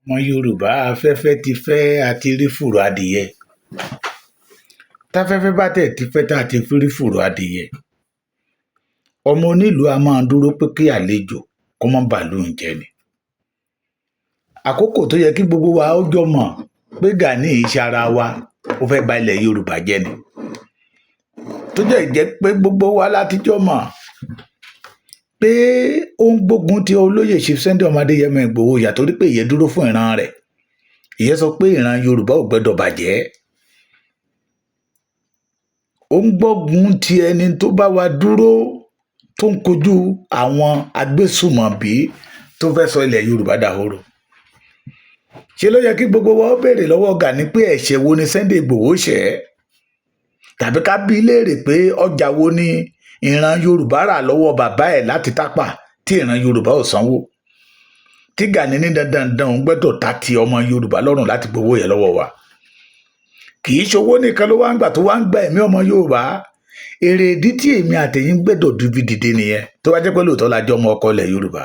Ọmọ Yorùbá, afẹ́fẹ́ ti fẹ́, a ti rí fùrọ̀ adìyẹ. Táfẹ́fẹ́ bá tẹ̀ ti fẹ́ tá a ti fi rí fùrọ̀ adìyẹ, ọmọ onílùú a máa dúró pé kí àlejò kó má bàálù ń jẹ ni. Àkókò tó yẹ kí gbogbo wa ó jọ mọ̀ pé Gani iṣẹ́ ara wa, ó fẹ́ ba ilẹ̀ Yorùbá jẹ́ ni, tó jẹ́ jẹ́ pé gbogbo wa láti jọ mọ̀ pé ó ń gbógun ti olóyè Chief Sunday ọmọ Adéyẹmọ Ìgbòho ìyà, torí pé ìyẹn dúró fún ìran rẹ̀. Ìyẹn sọ pé ìran Yorùbá ò gbẹ́dọ̀ bàjẹ́. Ó ń gbógun ti ẹni tó bá wa dúró, tó ń kojú àwọn agbésùmọ̀bí tó fẹ́ sọ ilẹ̀ Yorùbá dahoro. Ṣe ló yẹ kí gbogbo wa ó béèrè lọ́wọ́ Gani pé ẹ̀ṣẹ̀ wo ni Sunday Ìgbòho ṣẹ̀, tàbí ká bí léèrè pé ọjà wo ni ìran Yorùbá rà lọ́wọ́ bàbá ẹ̀ láti Tápà tí ìran Yorùbá ò sanwó, tí Gani ní dandan dandan òun gbọ́dọ̀ ta ti ọmọ Yorùbá lọ́rùn láti gbowó yẹn lọ́wọ́ wa. Kì í ṣowó nìkan ló wá ń gbà, tó wá ń gba ẹ̀mí ọmọ Yorùbá. Èrè ìdí tí èmi àtẹ̀yìn gbẹ́dọ̀ dúbi dìde nìyẹn. Tó bá jẹ́ pé lóòótọ́ la jọ ọmọ ọkọ ilẹ̀ Yorùbá,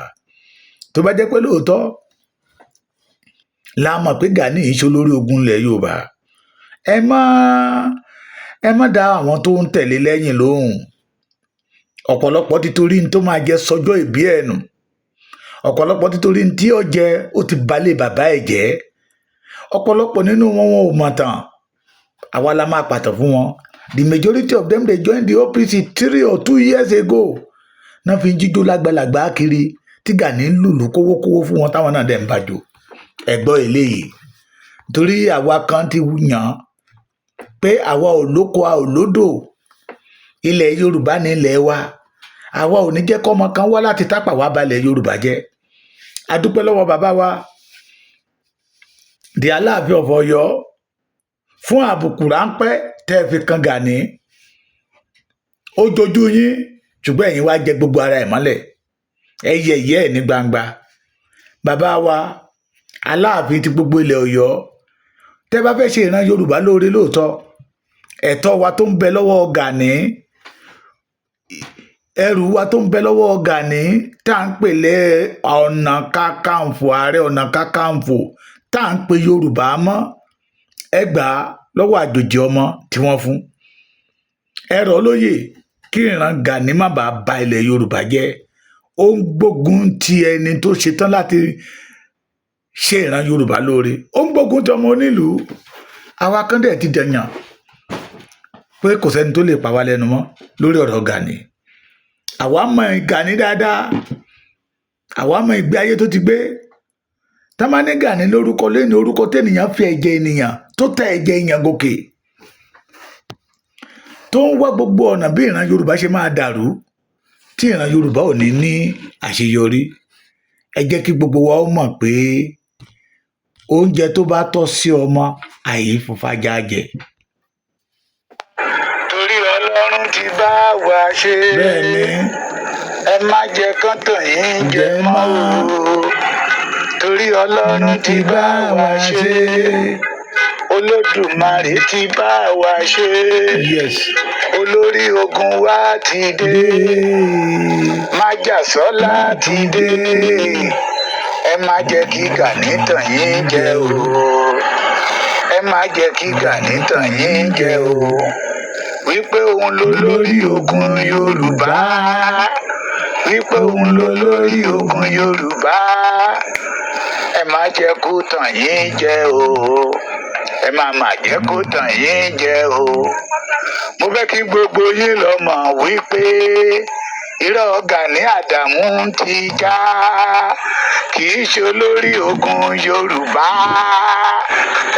tó bá jẹ́ pé lóòótọ́ la mọ̀ pé Gani yìí ṣe olórí ogun ilẹ̀ Yorùbá, ẹ má dá àwọn tó ń tẹ̀lé lẹ́yìn lóhùn. Ọ̀pọ̀lọpọ̀ ti torí ní tó máa jẹ sọjọ́ ìbí ẹ̀ nù. Ọ̀pọ̀lọpọ̀ ti torí ní tí ó jẹ, ó ti balẹ̀ bàbá ẹ̀ jẹ́. Ọ̀pọ̀lọpọ̀ nínú wọn, wọn ò mọ̀ tán. Àwa la máa pàtàn fún wọn. The majority of them, they joined the OPC 3 or 2 years ago náà, fi ń jíjó lágbàlagbà kiri tí Gani ń lùlù kówókówó fún wọn, táwọn náà dẹ̀ ń bàjọ́. Ẹ̀gbọ́n eléyìí, torí àwa kan ti yàn pé àwa ò lóko, a ò lódò, ilẹ̀ Yorùbá ní ilẹ̀ wa. Àwa ò ní jẹ́ kọ́mọ kan wá láti Tápà wá balẹ̀ Yorùbá jẹ́. A dúpẹ́ lọ́wọ́ bàbá wa, the Aláàfin of Ọ̀yọ́, fún àbùkù ráńpẹ́ tẹ́ ẹ fi kan Gani. Ó jojú yín, ṣùgbọ́n ẹ̀yin wá jẹ gbogbo ara ẹ̀ mọ́lẹ̀, ẹ yẹ̀yẹ́ ẹ̀ ní gbangba. Bàbá wa Aláàfin ti gbogbo ilẹ̀ Ọ̀yọ́, tẹ́ bá fẹ́ ṣe ìran Yorùbá lóore lóòótọ́, ẹ̀tọ́ wa tó ń bẹ lọ́wọ́ Gani, ẹrù wa tó ń bẹ lọ́wọ́ Gani tá à ń pè lé Ọ̀nà Kakanfò, Ààrẹ Ọ̀nà Kakanfò tá à ń pè Yorùbá mọ́, ẹ gbà á lọ́wọ́ àjòjì ọmọ tí wọ́n fún ẹrọ lóyè, kí ìran Gani má bàa ba ilẹ̀ Yorùbá jẹ́. Ó ń gbógun ti ẹni tó ṣetán láti ṣe ìran Yorùbá lóore. Ó ń gbógun ti ọmọ onílùú. Àwa kan dẹ̀ ti dẹ̀yàn pé kò sẹ́ni tó lè pa wá lẹ́nu mọ́ lórí ọ̀rọ̀ Gani. Àwa mọ Gani dáadáa, àwa mọ ìgbé ayé tó ti gbé. Támánì Gani lórúkọ lẹ́nu, orúkọ tẹ́nìyàn fi ẹ̀jẹ̀ ènìyàn tó tẹ ẹ̀jẹ̀ èèyàn gòkè, tó ń wá gbogbo ọ̀nà bí ìran Yorùbá ṣe máa dàrú, tí ìran Yorùbá ò ní ní àṣeyọrí. Ẹ jẹ́ kí gbogbo wa ó mọ̀ pé oúnjẹ tó bá tọ́ sí ọmọ àyè fúnfàjà jẹ. Torí Ọlọ́run ti bá wa ṣe. Bẹ́ẹ̀ ni. Ẹ má jẹ́ kán tàn yín jẹ jẹ mọ́ mọ́. O, torí Ọlọ́run ti bá wa ṣe. Olódùmarè ti bá wa ṣe. Olórí ogun wa ti dé. Dé. Májàsọ́lá ti dé. Ẹ má jẹ́ kí Gani tàn yín jẹ o. Ẹ má jẹ́ kí Gani tàn yín jẹ o, wípé òun ló lórí ogun Yorùbá, wípé òun ló lórí ogun Yorùbá. Ẹ má jẹ́ kó tàn yín jẹ o. Ẹ má má jẹ́ kó tàn yín jẹ o. Mo fẹ́ kí gbogbo yín lọ mọ̀ wípé irọ́ Gani Àdàmú ti já. Kì í ṣe olórí ogun Yorùbá.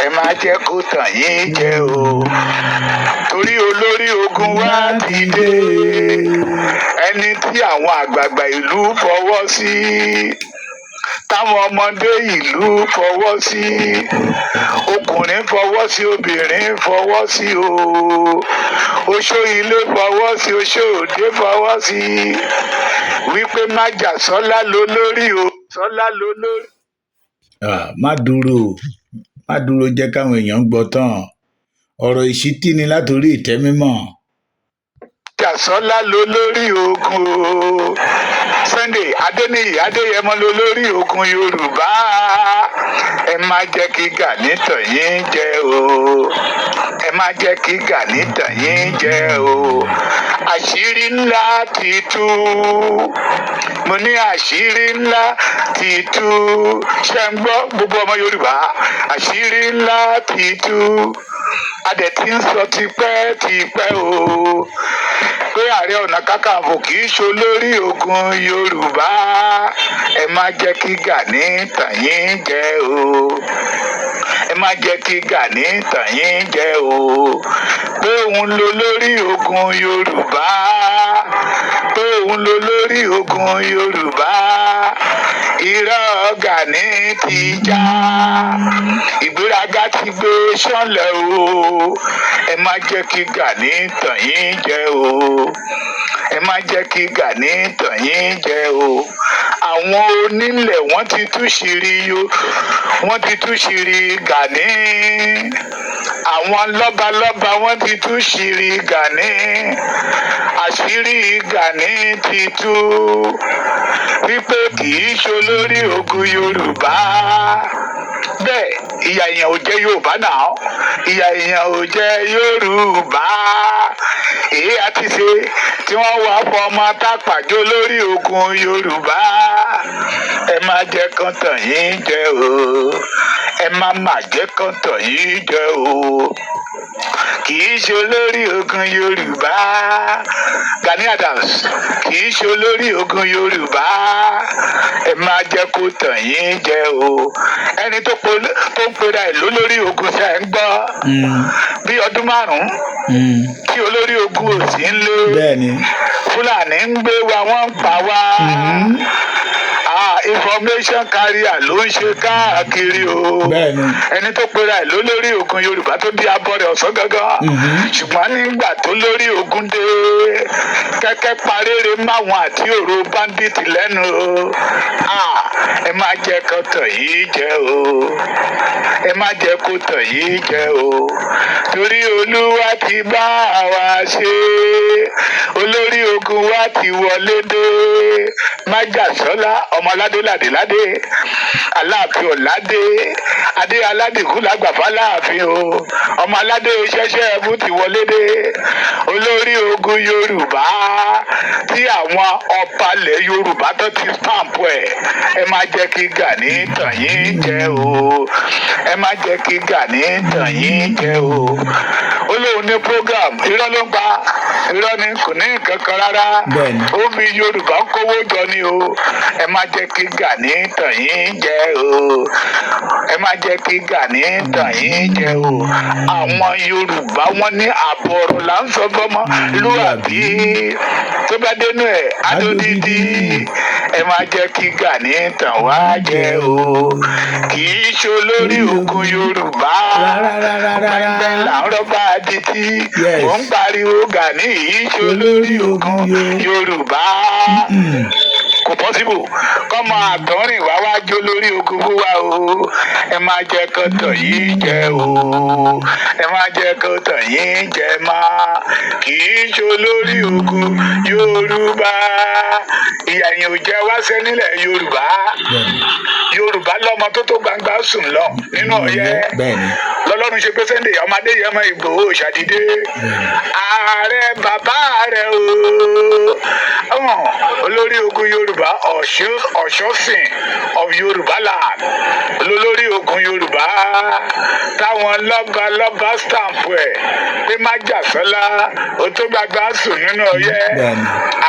Ẹ má jẹ́ kó tàn yín jẹ o, torí olórí ogun wa ti dé, ẹni tí àwọn àgbààgbà ìlú fọwọ́ sí, táwọn ọmọdé ìlú fọwọ́ sí, ọkùnrin fọwọ́ sí, obìnrin fọwọ́ sí o, oṣó ilé fọwọ́ sí, oṣó òde fọwọ́ sí, wípé Májàsọ́lá lolórí o, Sọ́lá lolórí. Ah, má dúró, má dúró, jẹ́ káwọn èèyàn gbọ́ tán. Ọ̀rọ̀ ìṣítí ni látòrí ìtẹ́ mímọ́. Májàsọ́lá lolórí ogun o. Sunday Adéníyì Adéyẹmọ lolórí ogun Yorùbá. Ẹ má jẹ́ kí Gani tàn yín jẹ o. Ẹ má jẹ́ kí Gani tàn yín jẹ o. Àṣírí ńlá ti tú. Mo ní àṣírí ńlá ti tú. Ṣe ń gbọ́, gbogbo ọmọ Yorùbá? Àṣírí ńlá ti tú. A dẹ̀ ti ń sọ tipẹ́ tipẹ́ o pé Ààrẹ Ọ̀nà Kakanfò kì í ṣe olórí ogun Yorùbá. Ẹ má jẹ́ kí Gani tàn yín jẹ o. Ẹ má jẹ́ kí Gani tàn yín jẹ o pé òun ló lórí ogun Yorùbá, pé òun ló lórí ogun Yorùbá. Irọ́ Gani ti já, ìgbéraga ti gbé sánlẹ̀ o. Ẹ má jẹ́ kí Gani tàn yín jẹ o. Ẹ má jẹ́ kí Gani tàn yín jẹ o. Àwọn onílẹ̀, wọ́n ti tú ṣìírí yo, wọ́n ti tú ṣìírí Gani. Àwọn lọ́balọ́ba, wọ́n ti tú ṣìírí Gani. Àṣírí Gani ti tú wípé kì í ṣe olórí ogun Yorùbá. Bẹ́ẹ̀ ìyà èèyàn ò jẹ́ Yorùbá náà, ìyà èèyàn ò jẹ́ Yorùbá. Èyí àti ṣe tí wọ́n wá fọmọ tápàjọ lórí ogun Yorùbá. Ẹ má jẹ́ kán tàn yín jẹ o. Ẹ má má jẹ́ kán tàn yín jẹ o. Kì í ṣe olórí ogun Yorùbá. Gani Adams kì í ṣe olórí ogun Yorùbá. Ẹ má jẹ́ kó tàn yín jẹ o. Ẹni tó ń pera ẹ̀ lólórí ogun, ṣe ń gbọ́? Bí ọdún 5 tí olórí ogun ò sí ń lé, Fúlàní ń gbé wa, wọ́n ń pa wá. Ah, information carrier ló ń ṣe káàkiri o. Ẹni tó pera ẹ̀ lólórí ogun Yorùbá, tó di abọ́rẹ̀ ọ̀sán gangan, ṣùgbọ́n nígbà tó lórí ogun dé, kẹ́kẹ́ parére máwọn àti òru bandit lẹ́nu o. Ah, ẹ má jẹ́ kó tàn yín jẹ o. Ẹ má jẹ́ kó tàn yín jẹ o, torí Olúwa ti bá wa ṣe. Olórí ogun wa ti wọlé dé. Májàsọ́lá ọmọládé ládéládé, Aláàfin ọ̀ládé adé, aládìkú lágbàfà láàfin o. Ọmọ aládé ṣẹṣẹ ẹbú ti wọlé dé, olórí ogun Yorùbá tí àwọn ọbalẹ̀ Yorùbá tó ti stamp ẹ̀. Ẹ má jẹ́ kí Gani tàn yín jẹ o. Ẹ má jẹ́ kí Gani tàn yín jẹ o. Ó lóun ní program, irọ́ ló ń pa, irọ́ ni, kò ní nǹkan kan rárá. Ó fi Yorùbá kówó jọ ni o. Ẹ má jẹ́ kí Gani tàn yín jẹ o. Ẹ má jẹ́ kí Gani tàn yín jẹ o. Àwọn Yorùbá, wọn ní àbọ̀ ọ̀rọ̀ là ń sọ fọmọ lúàbí, tó bá dénú ẹ̀ adódídí. Ẹ má jẹ́ kí Gani tàn wá jẹ o. Kì í ṣe olórí ogun Yorùbá. Rárá, rárá, rárá. Gbẹngbẹ là ń rọ́bà adití. Mò ń pariwo, Gani yìí ṣe olórí ogun Yorùbá. Kò possible kọ́mọ àtọ́rìn wá wá jó lórí ogun fún wa o. Ẹ má jẹ́ kó tàn yín jẹ o. Ẹ má jẹ́ kó tàn yín jẹ má. Kì í ṣe olórí ogun Yorùbá. Ìyà yẹn ò jẹ wá sẹ́ nílẹ̀ Yorùbá. Yorùbá lọ́mọ tó tó gbangba sùn lọ nínú ọ̀yẹ́. Lọ́lọ́run ṣe pé Sunday ọmọdé yẹn mọ Ìgbòho ṣàdídé ààrẹ bàbá rẹ o. Ọ̀hún, olórí ogun Yorùbá, Ọ̀ṣọ́sìn of Yorùbá land, olórí ogun Yorùbá táwọn lọ́ba lọ́ba stamp ẹ̀ pé májàsọ́lá ó tó gbàgbà sùn nínú ọyẹ́.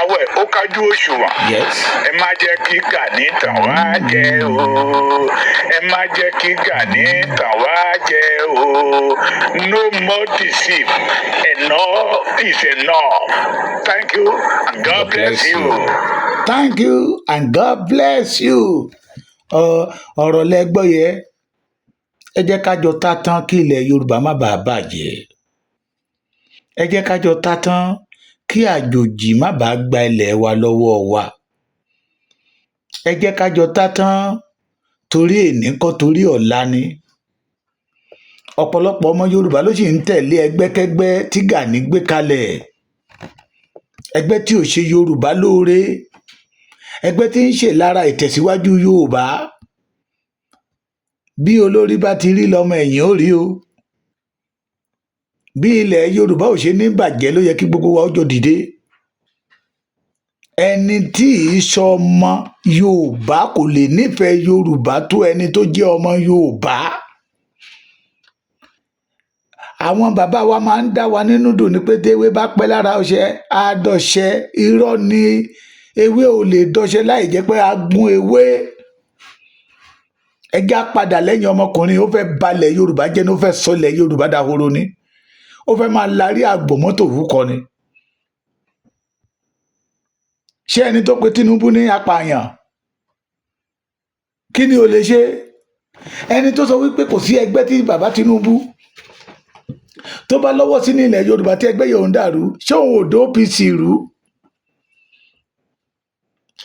Àwẹ̀ ó kájú òṣùwọ̀n. Ẹ má jẹ́ kí Gani tàn wá jẹ o. Ẹ má jẹ́ kí Gani tàn wá jẹ o. No more deceive. Enough is enough. Thank you and God bless you. Thank you and God bless you. Ọ̀rọ̀ lẹ gbọ́ yẹ. Ẹ jẹ́ ká jọ tá tán kí ilẹ̀ Yorùbá má bàa bàjẹ́. Ẹ jẹ́ ká jọ tá tán kí àjòjì má bàa gba ilẹ̀ wa lọ́wọ́ wa. Ẹ jẹ́ ká jọ tá tán, torí èní kọ́, torí ọ̀la ni. Ọ̀pọ̀lọpọ̀ ọmọ Yorùbá ló sì ń tẹ̀lé ẹgbẹ́kẹ́gbẹ́ tí Gani gbé kalẹ̀, ẹgbẹ́ tí ò ṣe Yorùbá lóore. Ẹgbẹ́ tí ń ṣe lára ìtẹ̀síwájú Yorùbá. Bí olórí bá ti rí lọ́mọ ẹ̀yìn ó rí o. Bí ilẹ̀ Yorùbá ò ṣe ní bàjẹ́ ló yẹ kí gbogbo wa ó jọ dìde. Ẹni tí í sọmọ Yorùbá kò lè nífẹ̀ẹ́ Yorùbá tó ẹni tó jẹ́ ọmọ Yorùbá. Àwọn bàbá wa máa ń dá wa nínú dùn ní pé téwé bá pẹ́ lára ọṣẹ á dọṣẹ. Irọ́ ni, ewé ò lè dọṣẹ láì jẹ́ pé a gún ewé. Ẹjá padà lẹ́yìn ọmọkùnrin. Ó fẹ́ balẹ̀ Yorùbá jẹ́ ní, ó fẹ́ sọlẹ̀ Yorùbá dahoro ni, ó fẹ́ máa larí àgbò mọ́tò wúkọ ni. Ṣé ẹni tó pe Tinubu ní apààyàn, kí ni ó lè ṣe? Ẹni tó sọ wípé kò sí ẹgbẹ́ tí bàbá Tinubu tó bá lọ́wọ́ sí ní ilẹ̀ Yorùbá tí ẹgbẹ́ yòó ń dàrú, ṣé òun ò dó OPC rú?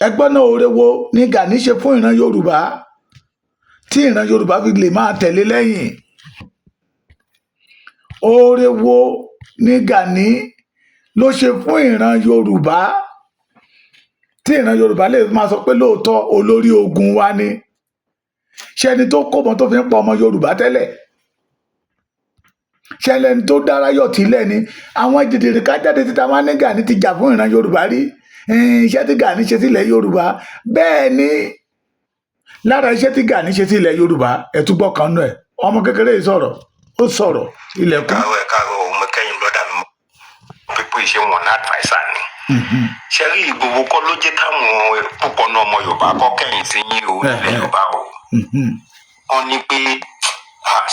Ẹgbọ́n náà, oore wo ni Gani ṣe fún ìran Yorùbá tí ìran Yorùbá fi lè máa tẹ̀lé lẹ́yìn? Oore wo ni Gani ló ṣe fún ìran Yorùbá tí ìran Yorùbá lè máa sọ pé lóòótọ́ olórí ogun wa ni? Ṣé ẹni tó kó mọ́ tó fi ń pa ọmọ Yorùbá tẹ́lẹ̀, ṣé ẹni tó dára yọ̀ tílẹ̀ ni? Àwọn jìjìrì ká jáde títa wọn ní Gani ti jà fún ìran Yorùbá rí. Iṣẹ́ tí Gani ṣe sílẹ̀ Yorùbá, bẹ́ẹ̀ ni lára iṣẹ́ tí Gani ṣe sílẹ̀ Yorùbá, ẹ̀túgbọ́ kan nù ẹ̀. Ọmọ kékeré yìí sọ̀rọ̀, ó sọ̀rọ̀ ilẹ̀kùn. Káàárọ̀, ẹ káàárọ̀ o. Mo kẹ́yìn brother mi pípé ṣé wọn ní adviser ni. Ṣe rí, Ìgbòho kọ́ ló jẹ́ káwọn púpọ̀ náà ọmọ Yorùbá kọ́ kẹ́yìn sí yín o, nílẹ̀ Yorùbá o. Wọ́n ní pé,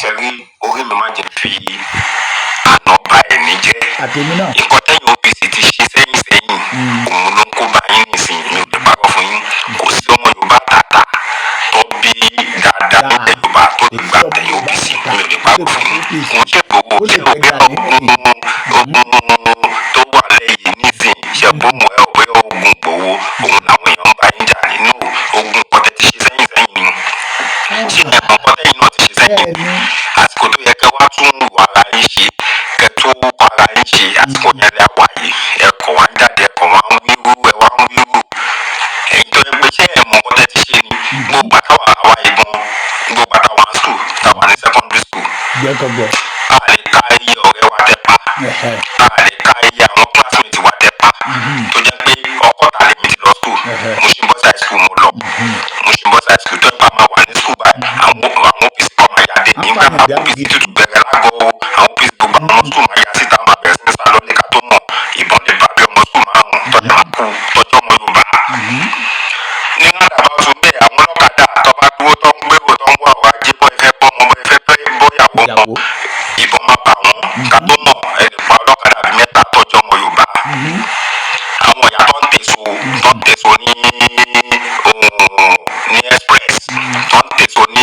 ṣe rí, orí mi má jẹ́ fi àná ba ẹ̀ní jẹ́. Àtẹ̀mí náà. Nǹkan tẹ́yìn OPC ti ṣe sẹ́yìn sẹ́yìn, òun ló ń kó bá yín nísìnyí. Mi ò lè parọ́ fún yín, kò sí ọmọ Yorùbá tààtà tó bí dáadáa nílẹ̀ Yorùbá tó lè gbà tẹ̀yìn OPC. Mi ò lè parọ́ fún yín, kò ń ṣe gbogbo Ó lè ṣé o fẹ́ pé Gani ogun ogun tó wà lẹ́yìn nísìnyí, ṣe bóun ẹ ò pé ogun Ìgbòho òun làwọn èèyàn ń bá yín jà nínú ogun nǹkan tẹ́ ti ṣe sẹ́yìn sẹ́yìn ni. Ṣé ẹ̀mọ̀ nǹkan tẹ́yìn náà ti ṣe sẹ́yìn? Bẹ́ẹ̀ ni. Àsìkò tó yẹ kẹ́ wá tún ìwà ara yín ṣe, kẹ́ tó ara yín ṣe, àsìkò yẹn lẹ wà yìí. Ẹ̀kọ́ wá ń jáde, ẹ̀kọ́ wá ń wíwú, ẹ̀ wá ń wíwú. Ẹ̀yin tó yẹ pé, ṣé ẹ̀mọ̀ nǹkan tẹ́ ti ṣe ni? Gbogbo àtàwà àwa ìbọn, gbogbo àtàwà school, tàwa ní secondary school, Jẹ́ kó gbọ́. A lè ka iye ọ̀rẹ́ wa tẹ́ pa, a lè ka iye àwọn classmate wa tẹ́ pa, tó jẹ́ pé Ọkọ́ta lèmi ti lọ school. Mushin Boys High School mo lọ, Mushin Boys High School, tó yẹ pé a máa wà ní school báyìí, àwọn OPC kọ́ máa yà dé nígbà Apààyàn. OPC tuntun bẹ̀rẹ̀ lágọ̀ọ́, àwọn OPC, gbogbo àwọn ọmọ school máa yà síta, máa bẹ̀rẹ̀ sí ní sá lọ́lé. Ká tó mọ̀, ìbọn lè bá bí ọmọ school márùn-ún tọ́jú máa kú, tọ́jú ọmọ Yorùbá ní rádàbà tún bẹ́ẹ̀. Àwọn ọlọ́kadà tó bá dúró, tó ń gbèrò, tó ń wá ọrọ̀ ajé, bọ́ ẹ fẹ́ bọ́ ọmọ, bọ́ ẹ fẹ́ bọ́yàwó wọn, Ìyàwó. ìbọn máa bà wọ́n. Ká tó mọ̀, ẹnì pa ọlọ́kadà bíi mẹ́ta tọ́jú ọmọ Yorùbá. Àwọn ìyá tó ń tèso ní ohun ní express, tó ń tèso ní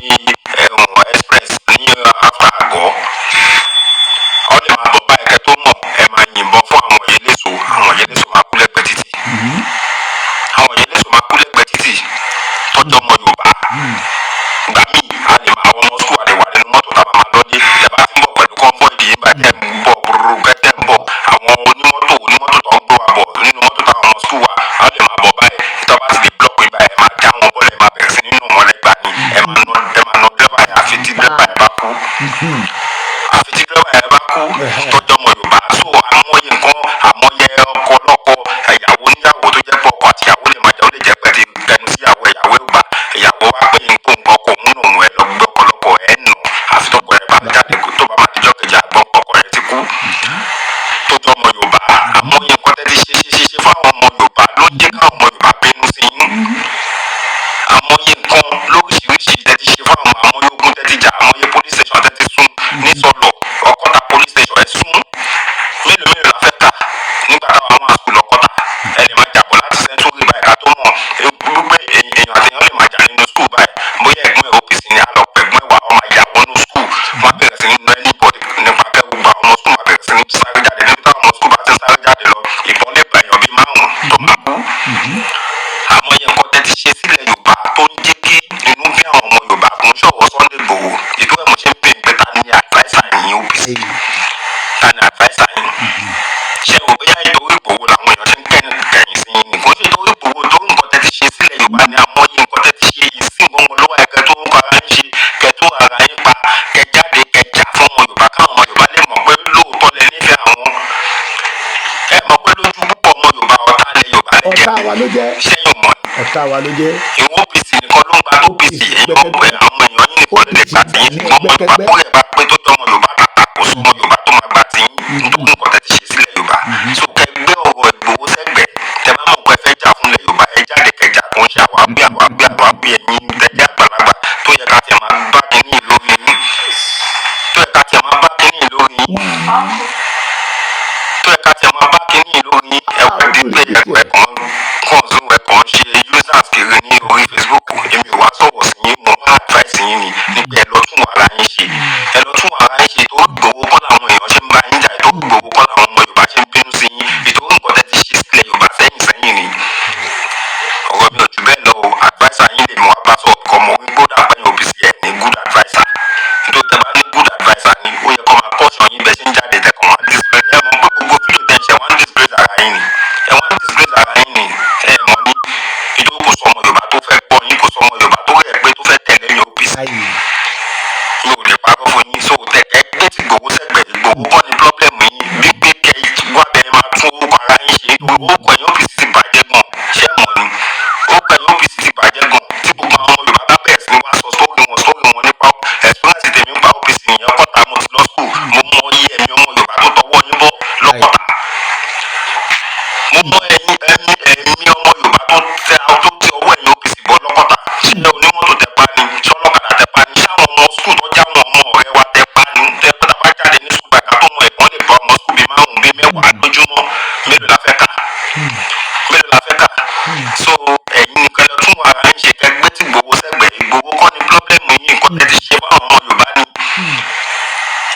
express ní after àgọ́, ọ lè máa bọ̀ báyìí, kẹ́ tó mọ̀, ẹ máa yìnbọn fún àwọn eléso, àwọn eléso máa kú lẹ́gbẹ̀ẹ́ títì, àwọn eléso máa kú lẹ́gbẹ̀ẹ́ títì tọ́jú ọmọ Yorùbá. Gbà míì, a lè máa àwọn ọmọ school, a lè wà nínú mọ́tò tá a máa lọ́dé. Tẹ́ bá ti ń bọ̀ pẹ̀lú convoy yìí bá tẹ́ ń bọ̀ búrúrú tẹ́ ń bọ̀, àwọn onímọ́tò tó ń gbé wa bọ̀ nínú mọ́tò táwọn ọmọ school wa, a lè máa bọ̀ báyìí, tó bá ti lè block yìí báyìí, ẹ máa já wọn bọ́lẹ̀, ẹ máa bẹ̀rẹ̀ sí nínú wọn lẹ́gbàá ni, ẹ máa nà dírẹ́bà yẹn àfi tí dírẹ́bà yẹn bá kú, àfi tí dírẹ́bà yẹn bá kú, tọ́jú ọmọ Yorùbá. So àmọye nǹkan, àmọye ọkọ lọ́kọ, ìyàwó níyàwó, tó jẹ́ pé ọkọ àti ìyàwó lè máa jà, ó lè jẹ́ pé ti tẹnu síyàwó, ìyàwó gbà, ìyàwó wá pé nǹkan ọkọ òun nù, ẹ lọ gbé ọkọ lọ́kọ ẹ nù, àfi tọkọ ẹ bá jáde kó tó bá máa dijọ́ kejì, àgbọn ọkọ rẹ ti kú, tọ́jú ọmọ Yorùbá. Àmọye nǹkan tẹ́ ti ṣe ṣe ṣe ṣe fáwọn ọmọ Yorùbá ló jẹ́ káwọn ọmọ Yorùbá bínú sí yín. Àmọye nǹkan lóríṣiríṣi tẹ́ ti ṣe fáwọn, àmọye ogun tẹ́ ti jà, àmọye police station tẹ́ ti sún. Ọ̀tá wa ló jẹ́. Sẹ́yìn ò mọ̀ ni? Ọ̀tá wa ló jẹ́. Ìwọ OPC nìkan ló ń gba OPC. Ẹ̀yin ọmọ ẹ̀, àwọn èèyàn yín nìkan lè gbà tí yín. Ọmọ Yorùbá tó rẹ̀ bá pé, tó jọmọ Yorùbá tàtà, kò sọmọ Yorùbá tó máa gbà tí yín, nítorí nǹkan tẹ́ ti ṣe sílẹ̀ Yorùbá. So kẹ́ gbé ọ̀rọ̀ Ìgbòho sẹ́gbẹ̀ẹ́. Tẹ́ bá mọ̀ pé ẹ fẹ́ jà fúnlẹ̀ Yorùbá, ẹ jáde kẹjà. Kò ń ṣe àwáwí, àwáwí, àwáwí. Ẹ̀yin tẹ́jẹ́ àgbàlagbà tó yẹ ká tiẹ̀ máa bá kínní lórí yín, tó yẹ ká tiẹ̀ máa bá kínní lórí yín, tó yẹ ká tiẹ̀ máa bá kínní lórí yín, ẹ wá di pé ẹ kàn kàn zoom, ẹ kàn ṣe users kiri ní orí Facebook. Èmi ò wá sọ̀rọ̀ sí yín, mo wá advice yín ni nípa ẹ lọ tún ara yín ṣe, ẹ lọ tún ara yín ṣe. Tó Ìgbòho kọ́ làwọn èèyàn ṣe ń bá yín jà, tó Ìgbòho kọ́ làwọn ọmọ Yorùbá ṣe ń bínú sí yín, ìtorí nǹkan tẹ́ ti ṣe sílẹ̀ Yorùbá sẹ́yìn sẹ́yìn ni. Ọ̀rọ̀ mi ò jù bẹ́ẹ̀ lọ o. Adviser yín lè mú wa bá sọ̀rọ̀ kọ́ mọ̀ wípé ó dàgbà yín OPC, ẹ̀ ní good adviser. Nítorí tẹ́ bá ní good adviser ni, ó yẹ kó máa caution yín bẹ́ẹ̀ ṣe ń jáde tẹ̀kọ̀ wọ́n disgrace. Ẹ mọ̀ pé gbogbo fídíò tẹ̀ ń ṣe, wọ́n disgrace ara yín ni, ẹ wọ́n disgrace ara yín ni. Ẹ mọ̀ ní ìjọ, kò sọmọ Yorùbá tó fẹ́ gbọ́ yín, kò sọmọ Yorùbá tó rẹ̀ pé tó fẹ́ tẹ̀lé yín OPC. Ayé. Mi ò lè parọ́ fún yín. So tẹ ẹ gbé tí Ìgbòho sẹ́gbẹ̀ẹ́. Ìgbòho kọ́ ni problem yín. Bí pé kẹ wá bẹ́ẹ̀ máa tún orúkọ ara yín ṣe, orúkọ ẹ̀yìn OPC ti bàjẹ́ gan. Ṣé ẹ mọ̀ ni orúkọ ẹ̀yìn OPC ti bàjẹ́ gan? Tí gbogbo àwọn ọmọ Yorùbá bá bẹ̀rẹ̀ sí ní wá sọ sórí wọn, sórí wọn nípa experience tèmi nípa OPC nìyẹn. Kọ́ta mo ti lọ school, mo mọ iye ẹ̀mí ọmọ Yorùbá tó tọwọ́ yín bọ̀ lọ́kọ̀tà. Mo mọ ẹ̀yìn ẹ̀mí ẹ̀mí ọmọ Yorùbá tó tẹ ọwọ́ ẹ̀yìn OPC bọ̀ lọ́kọ̀tà. Ṣé onímọ́tò tẹ pa ni? Ṣé ọlọ́kadà tẹ pa ni? Ṣé àwọn ọmọ school tó já àwọn ọmọ ọ̀rẹ́ wa tẹ pa ni? Tẹ pé tàbá jáde ní school bàtà tó mọ ẹ̀gbọ́n lè bá ọmọ school bíi márùn-ún, bíi 10 lójúmọ́. Mélòó la fẹ́ kà? Mélòó la fẹ́ kà? So ẹ̀yin nìkan lọ tún ara ń ṣe, kẹgbẹ́ tí Ìgbòho sẹ́gbẹ̀ẹ́. Ìgbòho kọ́ ni problem yín. Nǹkan tẹ́ ti ṣe fáwọn ọmọ Yorùbá ni,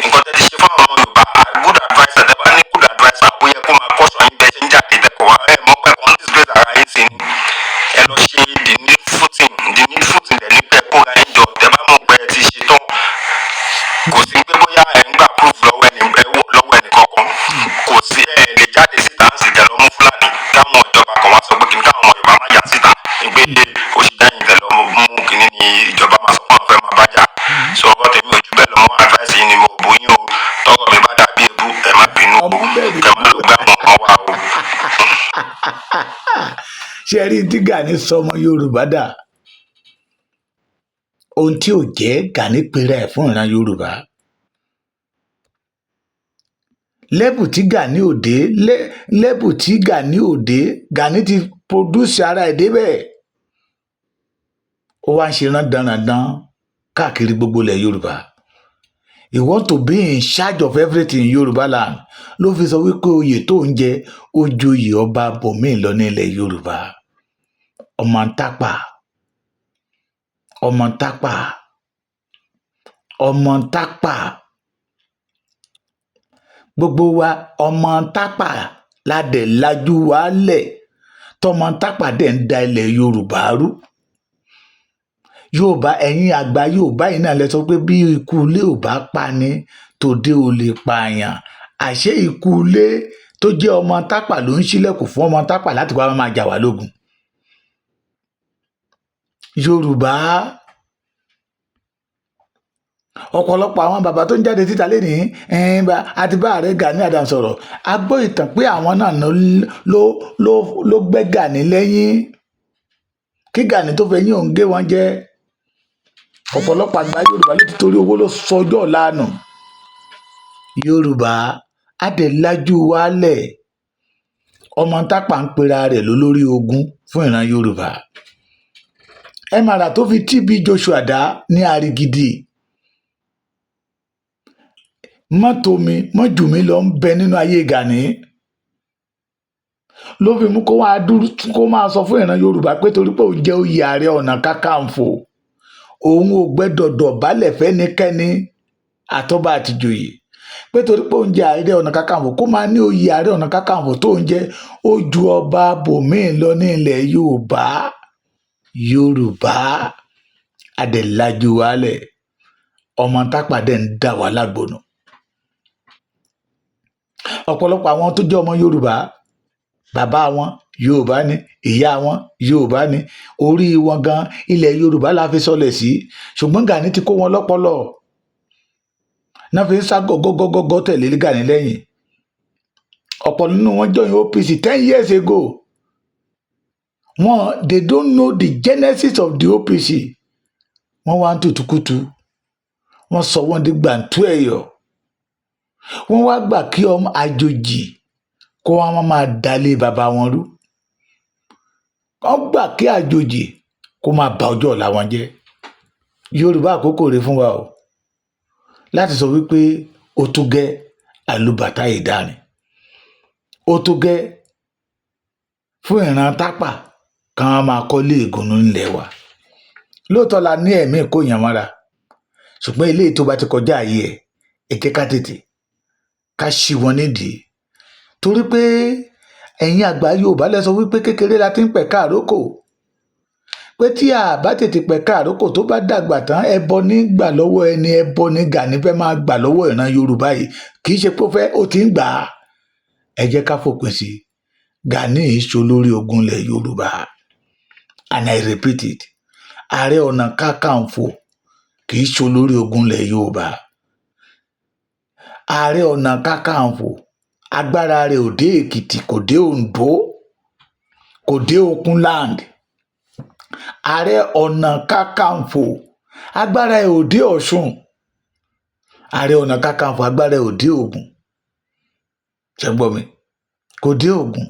nǹkan tẹ́ ti ṣe fáwọn ọmọ Yorùbá. Good adviser, tẹ́ bá ní good adviser, ó yẹ kó máa caution yín bẹ́ẹ̀ ṣe ń jáde tẹ́kọ̀ wá. Ẹ mọ̀ pé kàn ń disgrace ara yín sí ni. Ẹ lọ ṣe the needful thing. The needful thing dẹ̀ ní pé kóra yín jọ. Tẹ́ bá mọ̀ pé ẹ ti ṣe tán, kò sí pé bóyá ẹ ń gbà proof lọ́wọ́ ẹni ẹ lọ́wọ́ ẹnì kankan. Kò sí ẹ lè jáde síta ń sì kẹ lọ mú Fúlàní, káwọn ìjọba kan wá sọ pé kí n káwọn ọmọ Yorùbá má yà síta pé ó ṣe dáhìn tẹ lọ mú kínní ni ìjọba máa sọ fún àwọn fẹ́ máa bájà. Sọ ọ̀rọ̀ tèmi ò jù bẹ́ẹ̀ lọ mọ́. Advice yìí ni mo bó yín o. Tọrọ mi bá dàbí ebú, ẹ má bínú o. Ọmọ bẹ̀rù. Kẹ má lọ gbé àwọn kan wá o. Ṣe rí tí Gani sọmọ Yorùbá dà? Ohun tí ò jẹ́ Gani pera ẹ̀ fún ìran Yorùbá level tí Gani ò dé, level tí Gani ò dé, Gani ti produce ara ẹ̀ débẹ̀. Ó wá ń ṣe rán dandan káàkiri gbogbo ilẹ̀ Yorùbá. He want to be in charge of everything in Yorùbá land. Ló fi sọ wípé oyè tó ń jẹ, ó joyè ọba bòmíì lọ ní ilẹ̀ Yorùbá. Ọmọ ń tápà, ọmọ ń tápà, ọmọ ń tápà, gbogbo wa ọmọ tápà la dẹ̀ lajú wa lẹ̀, tọmọ tápà dẹ̀ ń da ilẹ̀ Yorùbá rú. Yorùbá, ẹ̀yin àgbà Yorùbá yìí náà lẹ sọ pé bí ikú ilé ò bá pa ni, tòde ò lè pààyàn. Àṣé ikú ilé tó jẹ́ ọmọ tápà ló ń ṣílẹ̀kùn fún ọmọ tápà láti wá máa jà wá lógun Yorùbá. Ọ̀pọ̀lọpọ̀ àwọn bàbá tó ń jáde síta lénìí àti bá ààrẹ Gani Adams sọ̀rọ̀, a gbọ́ ìtàn pé àwọn náà ló gbẹ́ Gani lẹ́yìn kí Gani tó fẹ́ yín òun gé wọn jẹ́. Ọ̀pọ̀lọpọ̀ àgbà Yorùbá ló ti torí owó ló sọjọ́ ọ̀la nù. Yorùbá á dẹ̀ lajú wálẹ̀. Ọmọ tápà ń pera rẹ̀ lólórí ogun fún ìran Yorùbá. Ẹ màrà tó fi TB Joshua dá ní àrígidì mọ́tò mi mọ́jú mi lọ ń bẹ nínú ayé Gani, ló fi mú kó máa dúró, kó máa sọ fún ìran Yorùbá pé torí pé òun jẹ́ oyè Ààrẹ Ọ̀nà Kakanfò, òun ò gbẹ́dọ̀ dọ̀bálẹ̀ fẹ́nikẹ́ni, àtọ́ba àtìjòyè, pé torí pé òun jẹ́ Ààrẹ Ọ̀nà Kakanfò, kó máa ní oyè Ààrẹ Ọ̀nà Kakanfò tó ń jẹ́, ó ju ọba bòmíì lọ ní ilẹ̀ Yorùbá. Yorùbá adẹ̀lájú wálẹ̀, ọmọ tápà dẹ̀ ń dà wá lágbónú. Ọ̀pọ̀lọpọ̀ àwọn tó jẹ́ ọmọ Yorùbá, bàbá wọn Yorùbá ni, ìyá wọn Yorùbá ni, orí wọn gan ilẹ̀ Yorùbá la fi sọlẹ̀ sí. Ṣùgbọ́n Gani ti kó wọn lọ́pọlọ náà fi ń sá gọ́gọ́gọ́gọ́ tẹ̀lé Gani lẹ́yìn. Ọ̀pọ̀ nínú wọn join OPC 10 years ago. Wọn, they don't know the genesis of the OPC. Wọ́n wá ń tùtùkùtù, wọ́n sọ wọ́n di gbàǹtú ẹ̀yọ̀. Wọ́n wá gbà kí ọmọ àjòjì kó wọn máa dalé bàbá wọn rú. Wọ́n gbà kí àjòjì kó máa ba ọjọ́ ọ̀la wọn jẹ́. Yorùbá, àkókò rèé fún wa o láti sọ wípé ó tó gẹ́, àlùbàtà ìdárin, ó tó gẹ́ fún ìran Tápà kan máa kọ́lé ìgúnnu ńlẹ̀ wa. Lóòótọ́ la ní ẹ̀mí ìkóyàn mọ́ra, ṣùgbọ́n eléyìí tó bá ti kọjá ààyè ẹ̀, ẹ jẹ́ ká tètè ká ṣí wọn nídìí, torí pé ẹ̀yin àgbà Yorùbá lẹ sọ wípé kékeré la ti ń pẹ̀ka àrókò, pé tí a bá tètè pẹ̀ka àrókò, tó bá dàgbà tán, ẹbọ ní gbà lọ́wọ́ ẹni. Ẹbọ ní Gani fẹ́ máa gbà lọ́wọ́ ìran Yorùbá yìí. Kì í ṣe pé ó fẹ́, ó ti ń gbà á. Ẹ jẹ́ ká fòpin sí i. Gani yìí ṣe olórí ogun ilẹ̀ Yorùbá, and I repeat it, Ààrẹ Ọ̀nà Kakanfò kì í ṣe olórí ogun ilẹ̀ Yorùbá. Ààrẹ Ọ̀nà Kakanfò, agbára rẹ̀ ò dé Èkìtì, kò dé Oǹdó, kò dé Okunland. Ààrẹ Ọ̀nà Kakanfò, agbára ẹ̀ ò dé Ọ̀ṣun. Ààrẹ Ọ̀nà Kakanfò, agbára ẹ̀ ò dé Ògùn. Ṣé ń gbọ́ mi? Kò dé Ògùn,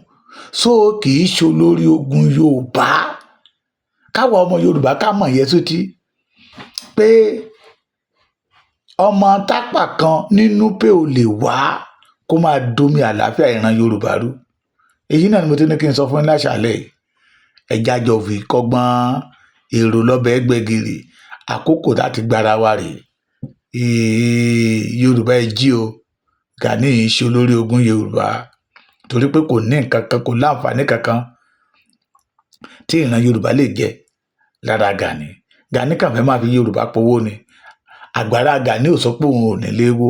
so kì í ṣe olórí ogun Yorùbá. Káwa ọmọ Yorùbá ká mọ̀ yẹn sótí pé ọmọ Tápà kan nínú pé ò lè wá kó máa domi àlàáfíà ìran Yorùbá rú. Èyí náà ni mo ti ní kí n sọ fún yín láṣàálẹ̀ yìí. Ẹja jọ fi kọ́gbọ́n èrò lọ́bẹ̀ gbẹ̀gìrì. Àkókò láti gbára wa rèé. Yorùbá, ẹ jí o. Gani yìí ṣe olórí ogun Yorùbá, torí pé kò ní nǹkan kan, kò láǹfààní kankan tí ìran Yorùbá lè jẹ lára Gani. Gani kàn fẹ́ máa fi Yorùbá powó ni. Àgbàrá Gani ò sọ pé òun ò ní léwó.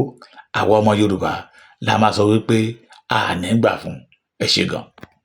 Àwa ọmọ Yorùbá la máa sọ wípé a ní gbà fún. Ẹ ṣé gan.